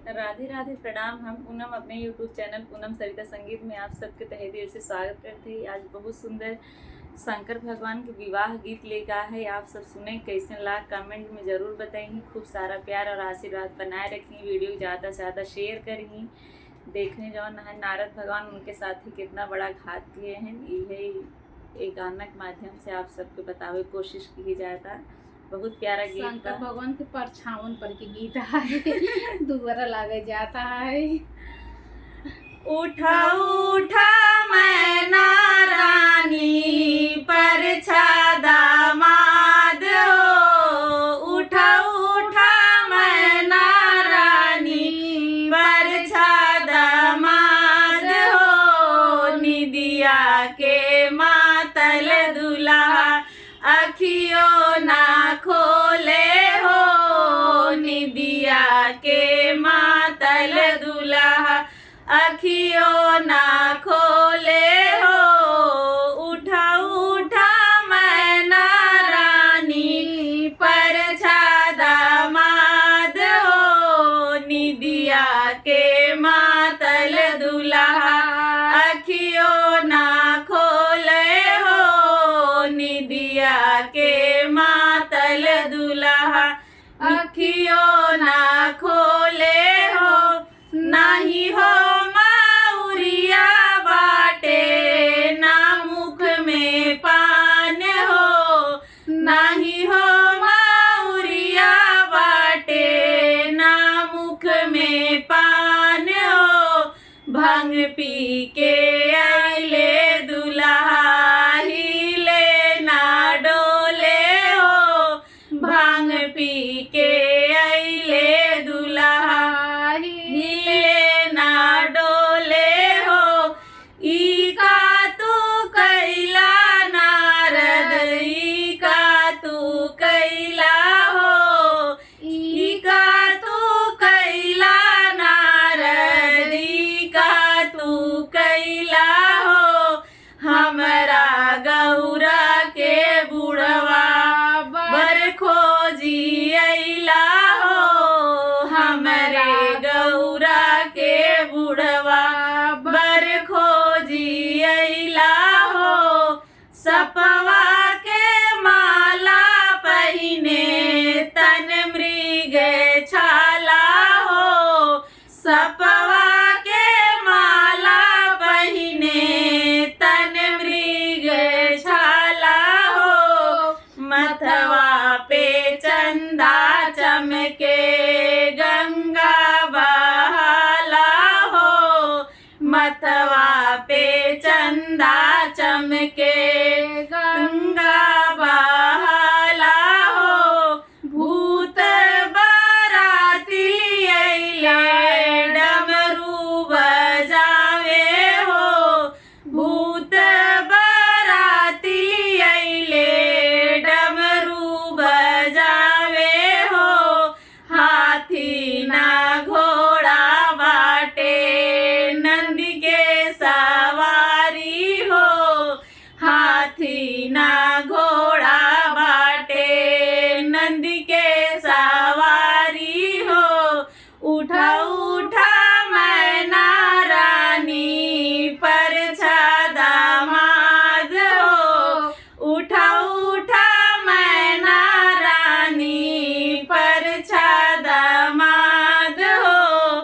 राधे राधे प्रणाम। हम पूनम अपने यूट्यूब चैनल पूनम सरिता संगीत में आप सबके तहे दिल से स्वागत करते हैं। आज बहुत सुंदर शंकर भगवान के विवाह गीत लेकर आए है। आप सब सुने, कैसे लाग, कमेंट में ज़रूर बताइए। खूब सारा प्यार और आशीर्वाद बनाए रखी। वीडियो ज़्यादा से ज़्यादा शेयर करी। देखने जौन है नारद भगवान उनके साथ ही कितना बड़ा घात किए हैं, यही एक गाना के माध्यम से आप सबके बतावे कोशिश की जाता। बहुत प्यारा गीत शंकर बा। भगवान के परछावन पर के गीत है, दोबारा लागे जाता है। उठा उठा मैना रानी परछा दामाद हो, उठा उठा मैना रानी परछा दामाद हो, निदिया के मातल दुल्हा अखियो ना खोले हो, निदिया के मातल दुल्हा अखियो ना खोले हो, उठा उठा मैना रानी परछा दामाद हो, निदिया के मातल दुल्हा अखियो ना खोले हो, निदिया के मातल दुल्हा अखियो ना खोले हो, नाही हो माउरिया बाटे ना मुख में पान हो, नाही हो माउरिया बाटे ना मुख में पान हो, भंग पी के आइले दुल्हा हिले ना डोले हो, भांग पी के आइले दुल्हा हिले ना डोले हो, ई का तू कैला नारद, ई का तू कैला हो, ई का तू कैला नारद, ई का तू कैला हो, हमरा गौरा के बुढ़वा बर खोजी अइला हो, हमरे गौरा के बुढ़वा बर खोजी अइला हो, सपवा के माला पहिने तन मृग छाला हो, सपवा के माला पहिने तन मृग छाला हो, मथवा पे चंदा चमके गंगा बहाला हो, मथवा पे चंदा चमके गंगा बहाला हो, भूत बाराती अइले डमरू बजावे हो, भूत बाराती अइले डमरू बजावे हो, हाथी ना घोड़ा बाटे नंदी के सवारी हो, हाथी ना घोड़ा बाटे नंदी के सवारी हो, उठा